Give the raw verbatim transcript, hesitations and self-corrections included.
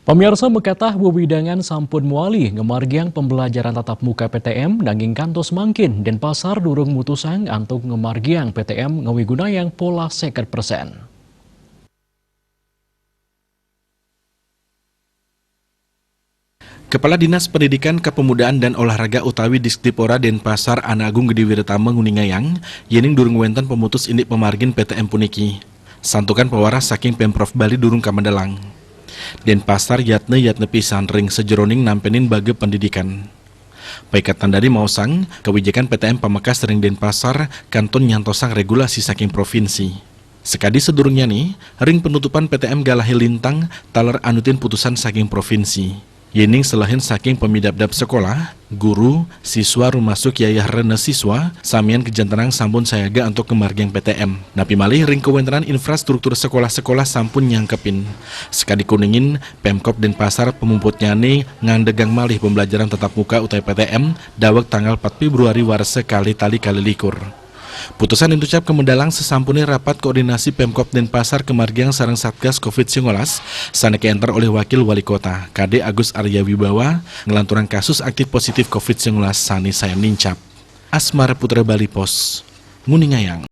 Pamiarsa, mekatah wewidangan sampun muali ngamargiang pembelajaran tatap muka P T M, nanging kantos mangkin Denpasar durung mutusang antuk ngamargiang P T M ngawigunayang polah seket persen. Kepala Dinas Pendidikan, Kepemudaan, dan Olahraga utawi Disdipora Denpasar, Ana Agung Gede Wiratama, nguningayang, yening durung wenten pemutus indik pamargin P T M puniki, santukan pawarah saking Pemprov Bali durung kamendelang. Denpasar yatne-yatne pisan ring sajeroning nampenin baga pendidikan. Paikatan dadi maosang, kawijakan P T M pamekas ring Denpasar kantun nyantosang regulasi saking provinsi. Sakadi sadurungnyane, ring penutupan P T M galahé lintang taler anutin putusan saking provinsi. Yening selehin saking pamidabdab sekolah, guru, siswa, rumasuk yayah rena siswa, samian kajantenang sampun sayaga antuk ngamargiang P T M. Napi malih ring kawentenan infrastruktur sekolah-sekolah sampun nyangkepin. Sakadi kuningin, Pemkab Denpasar pamumputnyane ngandegang malih pembelajaran tatap muka utawi P T M daweg tanggal empat Februari warsa kalih tali kalih likur. Putusan inucap kamendelang sasampune rapat koordinasi Pemkab Denpasar kamargiang sareng Satgas covid sembilan belas sane kaenter olih Wakil Wali Kota, Kade Agus Arya Wibawa, nglanturang kasus aktif positif covid sembilan belas sane sayan nincap. Asmara Putra, Bali Post, nguningayang.